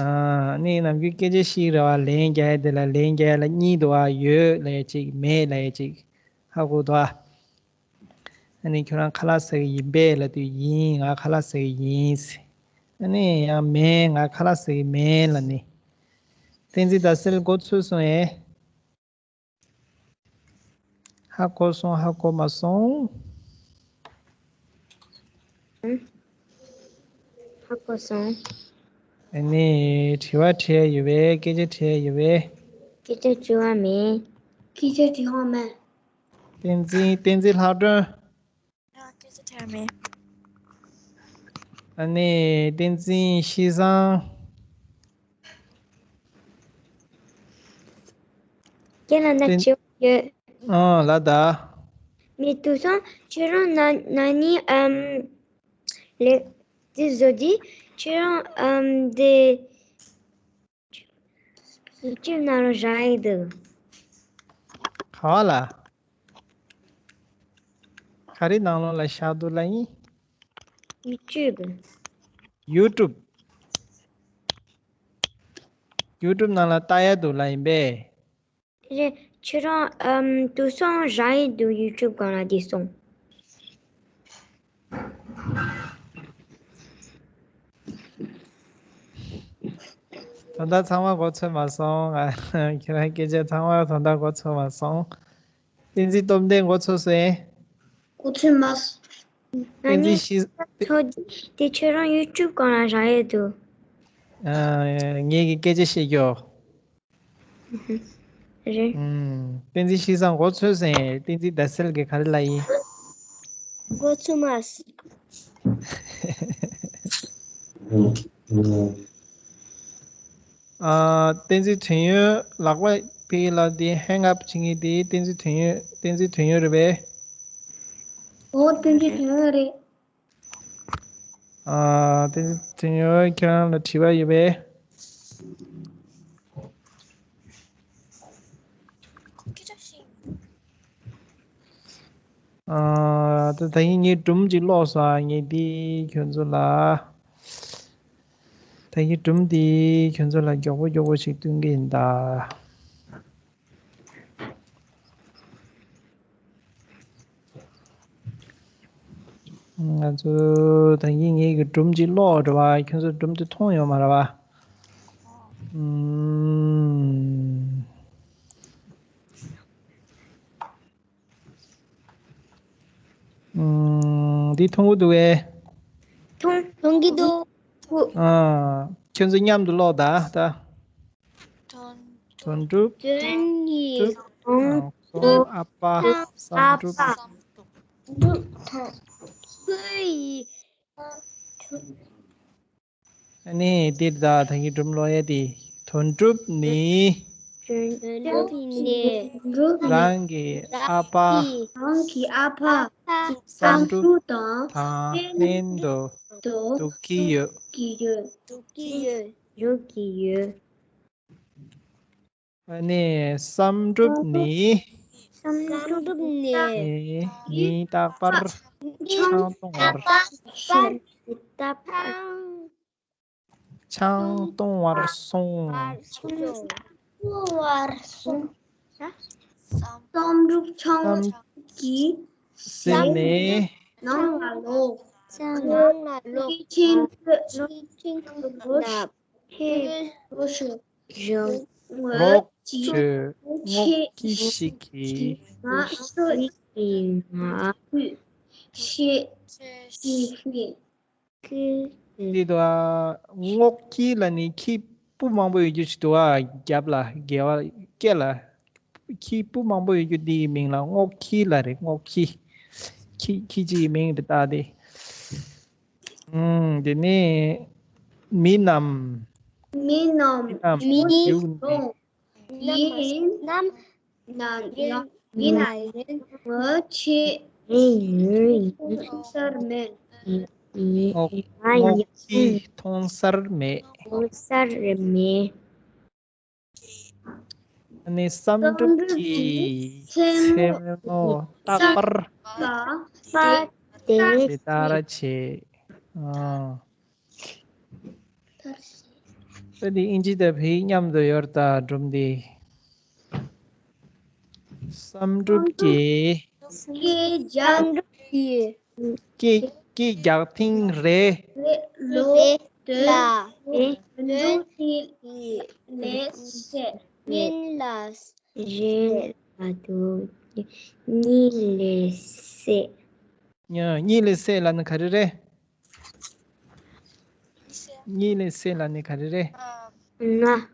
ཨ་ནི་ནམ་རྒྱུན་སྐད་ཆ་ཞིག་རེད་བ། ལན་རྒྱག་ཡ་དེ་ལ་ལན་རྒྱག་ཡ་ལ་གཉིས་འདུག་བ། ཡོད་ལབ་ཡ་གཅིག་མེད་ལབ་ཡ་གཅིག་ཧ་གོ་འདུག་བ། ཨ་ནི་ཁྱོད་རང་ཁ་ལག་ཟ་གི་ཡིན་པས་ལབ་དུས་ཡིན། ང་ཁ་ལག་ཟ་གི་ཡིན་ཟེར། ཨ་ནི་ཡང་མེད། ང་ཁ་ལག་ཟ་གི་མེད་ལབ་ནི། བསྟན་འཛིན་ཟླ་གསལ་མགོ་ཚོས་སོང་ཨེ། ཧ་གོ་སོང་། ཧ་གོ་མ་སོང་། ཧ་གོ་སོང་། ཨ་ནི་དྲི་བ་དྲི་ཡ་ཡོད་པས། སྐད་ཆ་དྲི་ཡ་ཡོད་པས། སྐད་ཆ་དྲི་བ་མེད། སྐད་ཆ་དྲི་བ་མེད། བསྟན་འཛིན། བསྟན་འཛིན་ལྷག་སྒྲོན། ཡང་སྐད་ཆ་དྲི་བ་མེད། ཨ་ནི་བསྟན་འཛིན་ཤེས་བཟང་། ཁྱེད་ལ་ན་བསྟན་དྲི་བ་ཡོད། ཨང་། ལ་ད། མི་དུ་སང་ཁྱེད་རང་ན་ན་ནི་ཨམ་ལེ་དེ་བཟོ་དི་ཁྱེད་རང་ཨམ་དེ་ཡུ་ཊུབ་ནང་ལ་བཞག་ཡི་འདུག་ག་བ་ལ། ག་རེ་ནང་ལོགས་ལ་བཞག་འདུག་ལ་ཡིན། ཡུ་ཊུབ། ཡུ་ཊུབ། ཡུ་ཊུབ་ནང་ལ་ལྟ་ཡ་འདུག་ལ་ཡིན་པས། རེད། ཁྱེད་རང་ཨམ་དུ་སང་བཞག་ཡི་འདུག་ཡུ་ཊུབ་སྒང་ལ་དེ་སོང་། ད་ལྟ་ཚང་མ་གོ་ཚོད་མ་སོང་། ང་ཁྱེད་རང་སྐད་ཆ་ཚང་མ་ད་ལྟ་གོ་ཚོད་མ་སོང་། བསྟན་འཛིན་སྟོབས་ལྡན་གོ་ཚོད་སོང་ཨེ། གོ་ཚོད་མ་སོང་། བསྟན་འཛིན་ཤེས། ཚོ་དེ་ཁྱེད་རང་ཡུ་ཊུབ་སྒང་ལ་བཞག་ཡོད་འདུག་ཨ། ངེད་ཀྱི་སྐད་ཆ་བཤད་རྒྱུ། རེད། ཨུམ། བསྟན་འཛིན་ཤེས་བཟང་གོ་ཚོད་སོང་ཨེ། བསྟན་འཛིན་ཟླ་གསལ་གྱིས་ག་རེ་ལབ་ཡིན། གོ་ཚོད་མ་སོང་། ཨ། བསྟན་འཛིན་དོན་ཡོད་ལག་པ་ཕྱེ་ལ་དེ་ཧེང་ཨབ་བྱེད་མཁན་དེ་བསྟན་འཛིན་དོན་ཡོད། བསྟན་འཛིན་དོན་ཡོད་རེད་པས། ཨོ། བསྟན་འཛིན་དོན་ཡོད་རེད། ཨ། བསྟན་འཛིན་དོན་ཡོད། ཁྱེད་རང་ལ་དྲི་བ་ཡོད་པས། ཨ། ད་ད་ཡིན་ངས་སྒྲུང་ཅིག་ཀློག་སོང་། ངས་འདི་ཁྱོད་ཚོ་ལ། ད་ཡིན་སྒྲུང་འདི་ཁྱོད་ཚོ་ལ་མགྱོགས་པོ་མགྱོགས་པོ་ཞིག་སྟོན་གྱི་ཡིན་ད། ང་ཚོ་ད་ཡིན་ངས་ཀྱི་སྒྲུང་ཅིག་ཀློག་འགྲོ་བ། ཁྱོད་ཚོ་སྒྲུང་འདི་མཐོང་ཡོད་མ་རེད་བ། ཨུམ། ཨུམ། འདི་མཐོང་གི་འདུག་གས། མཐོང་། མཐོང་གི་འདུག་ཨ། ཁྱོད་ཚོ་མཉམ་དུ་ཀློག་ད་ད། དོན་གྲུབ། དོན་གྱི་གྲུབ། ཨ། སོང་ཨ་པ། བསམ་གྲུབ། ཨ་ནི་འདིར་ད་ད་གིན་སྒྲུང་ཀློག་ཡས་དེ། དོན་གྲུབ་ནི། དོན་གྲུབ་ནི། རང་གི་ཨ་ཕ། རང་གི་ཨ་ཕ། བསམ་གྲུབ་དང་ལྷན་དུ་འདུག་གི་ཡོད། འདུག་གི་ཡོད། འདུག་གི་ཡོད། ཨ་ནི་བསམ་གྲུབ་ནི། བསམ་གྲུབ་ནི། ཉིན་རྟག་པར་ཆང་འཐུང་བར། ཆང་འཐུང་བར་སོང་། འཐུང་བར་སོང་། བསམ་གྲུབ་ཆང་གིས་བཟི་ནས་ནང་ལ་ལོག་ནང་ལ་ལོག་ཁྱིམ་དུ་ཁྱིམ་དུ་ལོག་ཕེབས་ཤོག་རོགས་བྱོས། རྔོག་ཁྱི་ཞིག་གིས། ང་ཚོ་ཡི་ང་ཤེས་ཤེས་ཤེས། འདི་དུ་ཨ། རྔོག་ཁྱི་ལ་ནི་ཁྱི་སྤུ་མང་པོ་ཡོད་རྒྱུ་ཞིག་འདུག་ཨ། རྒྱབ་ལ་སྒལ་བ་སྐེ་ལ། ཁྱི་སྤུ་མང་པོ་ཡོད་རྒྱུ་འདིའི་མིང་ལ་རྔོག་ཁྱི་ལ་རེད། རྔོག་ཁྱི། ཁྱི་ཁྱི་གཅིག་གི་མིང་རེད་ད་དེ། ཨུམ། དེ་ནས་མི་རྣམས། མི་རྣམས་མི་རྣམས་རྒྱུགས་ནས། ཡིན་ནམ་ན་ཡང་ཡིན་ན་ཡིན་ངོ་ཆེ་མཐོང་སར་མེད། རྔོག་རྔོག་ཁྱི་མཐོང་སར་མེད། མཐོང་སར་མེད། ཨ་ནི་བསམ་གྲུབ་ཀྱིས་མཚན་མོ་རྟག་པར་པ་དེ་དེ་ལྟར་བྱེད། ཨ། ད་འདི་ཨིན་ཇི་དང་བོད་ཡིག་མཉམ་དུ་ཡོད་རེད་ད་སྒྲུང་འདི། བསམ་གྲུབ་ཀྱིས། ཀྱིས་རྒྱག་སྐད་སྐད་རྒྱག་ཐེངས་རེ། རེ་ལོ་དོན་ལ་དོན་ལས་སད། ཉིན་ལ་རེ་ལ་དོ་ཉིན་ལས་སད། ཉིན་ལས་སད་ལ་ནི་ག་རེ་རེད། གཉིད་ལས་སད་ལ་ནི་ག་རེ་རེད། ང་།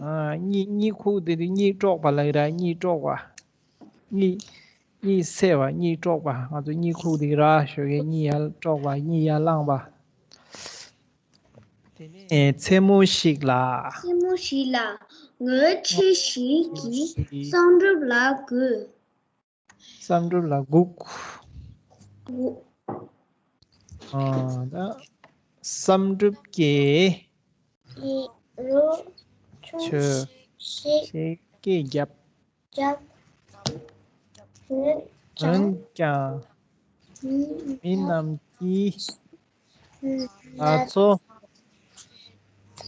ཨ། གཉིད་གཉིད་ཁུག་དེ་དུས་གཉིད་དཀྲོག་པ་ལ་ཡིན་ར། གཉིད་དཀྲོག་པ། གཉིད་གཉིད་སད་པ། གཉིད་དཀྲོག་པ། ང་ཚོ་གཉིད་ཁུག་དེ་ར་ཞོགས་ཀས་གཉིད་ཡར་དཀྲོག་པ། གཉིད་ཡར་བླངས་པ། དེ་ནས་མཚན་མོ་ཞིག་ལ། མཚན་མོ་ཞིག་ལ་ངོ་ཆེ་ཞིག་གིས་བསམ་གྲུབ་ལ་བསྒུགས། བསམ་གྲུབ་ལ་སྒུག་སྒུག་ཨ། ད་བསམ་གྲུབ་ཀྱིས་ཡིད་རོ་ཆུང་ཆུང་ཞིག་ཞིག་སྐད་བརྒྱབ། བརྒྱབ། འོན་ཀྱང་འོན་ཀྱང་མི་མི་རྣམས་ཀྱིས་ང་ཚོ་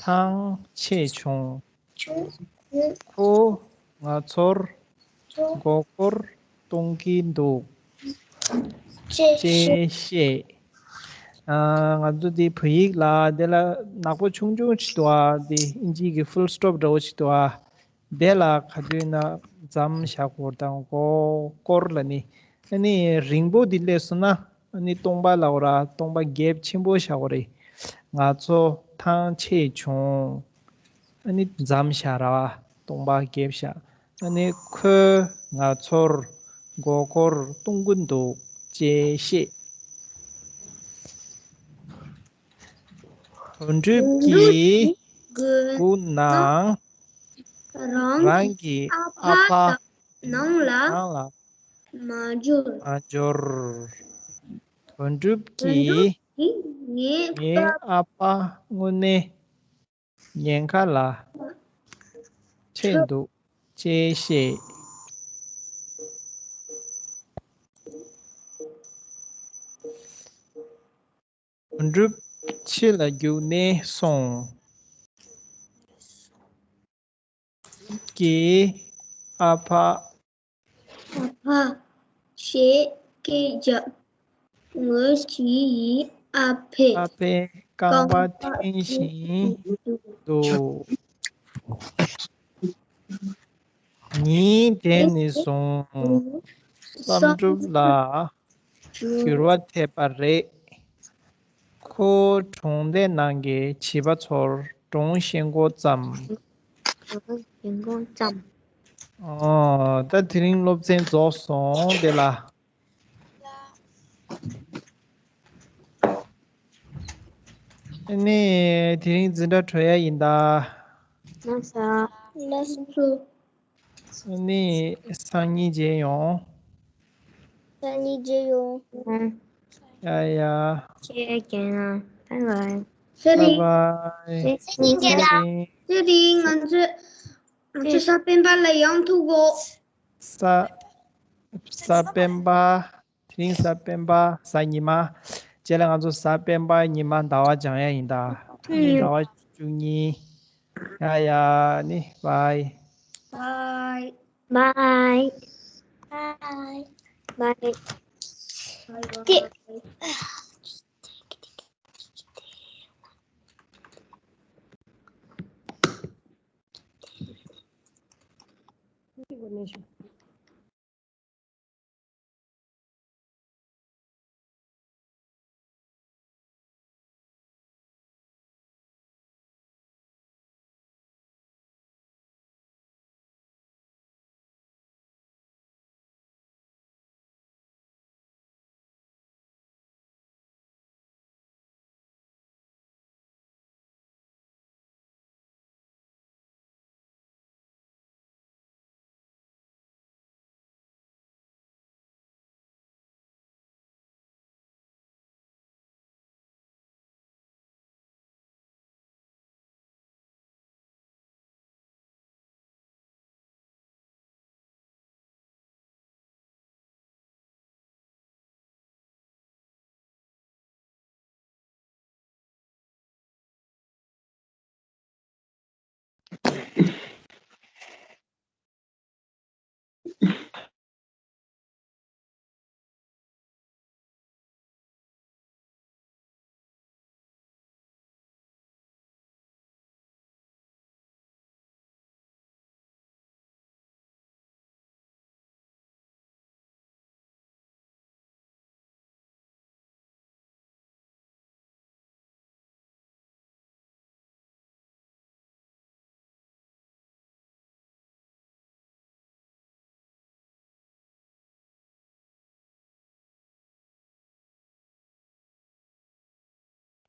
ཐང་ཆད་བྱུང་། ཁོ་ང་ཚོར་མགོ་སྐོར་གཏོང་གི་འདུག་ཅེས་བཤད། ཨ། ང་ཚོ་འདི་བོད་ཡིག་ལ་དེ་ལ་ནག་པོ་ཆུང་ཆུང་ཞིག་འདུག་ཨ། འདི་ཨིན་ཇི་གི་ཕུལ་སི་ཊོབ་འདྲ་བོ་ཞིག་འདུག་ཨ། དེ་ལ་ག་དུས་ན་མཚམས་བཞག་དགོས་དང་མགོ་སྐོར་ལ་ནི། ཨ་ནི་རིང་པོ་འདི་སླེབས་སོང་ན། ཨ་ནི་སྟོང་པ་ལབ་དགོས་ར། སྟོང་པ་གེབ་ཆེན་པོ་བཞག་དགོས་རེད། ང་ཚོ་ཐང་ཆད་བྱུང་། ཨ་ནི་མཚམས་བཞག་ར་བ། སྟོང་པ་གེབ་བཞག་ཨ་ནི་ཁོས་ང་ཚོར་མགོ་སྐོར་གཏོང་གི་འདུག་ཅེས་བཤད། དོན་གྲུབ་ཀྱིས་སྒུག་ན། རང་གི་ཨ་ཕ་ནང་ལ་མ་འབྱོར། མ་འབྱོར། དོན་གྲུབ་ཀྱིས་ངའི་ཨ་ཕ་དངོས་གནས་ཉེན་ཁ་ལ་འཕྲད་འདུག་ཅེས་བཤད། དོན་གྲུབ་ཕྱི་ལ་རྒྱུགས་ནས་སོང་། ཀྱི་ཨ་ཕ། ཨ་ཕ། ཞེས་སྐད་བརྒྱབ། ངོ་ཅི་ཡིས་ཨ་ཕས་ཨ་ཕས་རྐང་པ་འཐེན་བཞིན་འདུག་ཉིན་དེ་ནས་བཟུང་བསམ་གྲུབ་ལ་འགྱུར་བ་ཐེབས་པ་རེད། ཁོ་གྲོང་སྡེ་ནང་གི་བྱིས་པ་ཚོར་སྒྲུང་བཤད་མགོ་བརྩམས། སྒྲུང་བཤད་མགོ་བརྩམས། ཨོ། ད་དེ་རིང་སློབ་ཚན་རྫོགས་སོང་དེ་ལ། ཨ་ནི་དེ་རིང་འཛིན་གྲྭ་གྲོལ་ཡ་ཡིན་ད། ལགས་སོ། ལགས་སོ། ཨ་ནི་སང་ཉིན་མཇལ་ཡོང་། སང་ཉིན་མཇལ་ཡོང་། ཡ་ཡ། ཁྱེད་རྒན་ལགས། བྷའི་བྷའི། ཚེ་རིང་། བྷའི་བྷའི། ཚེ་རིང་། ཚེ་རིང་། ང་ཚོ་ང་ཚོ་གཟའ་སྤེན་པ་ལ་ཡང་ཐུག་གོ། གཟའ་གཟའ་སྤེན་པ། དེ་རིང་གཟའ་སྤེན་པ་གཟའ་ཉི་མ། རྗེས་ལ་ང་ཚོ་གཟའ་སྤེན་པ་ཉི་མ་ཟླ་བ་སྦྱང་ཡ་ཡིན་ད། ཨ་ནི་ཟླ་བ་བཅུ་གཉིས། ཡ་ཡ་ནི་བྷའི། བྷའི། བྷའི། བྷའི། བྷའི། བྷའི།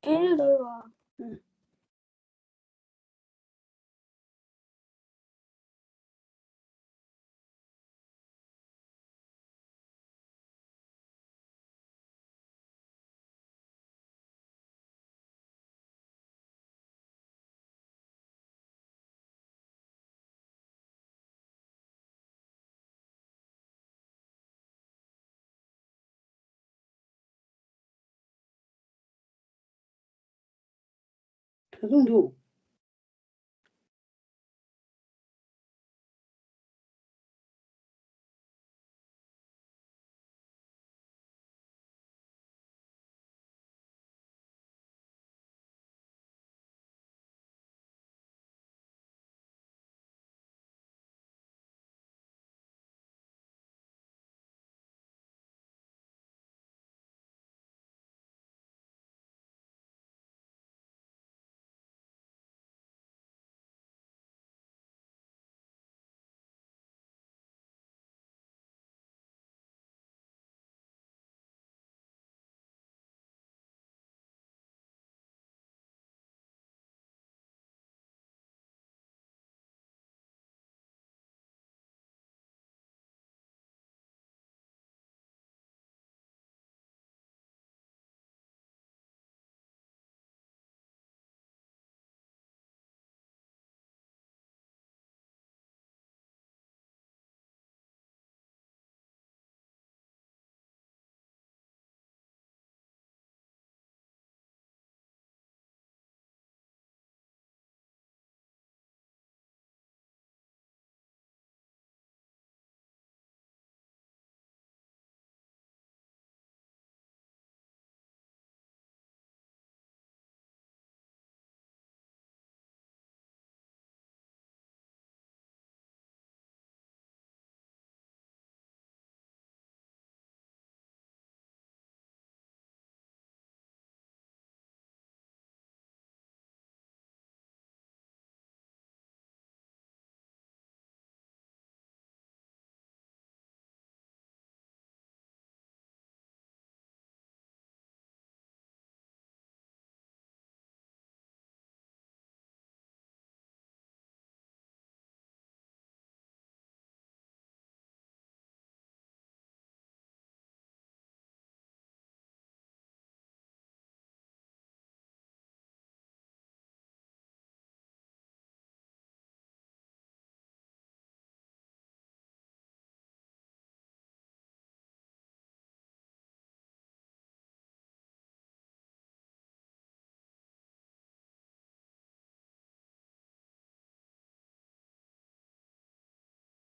ཨེ་ནི་འདོར་བ། ད་དུང་འདུག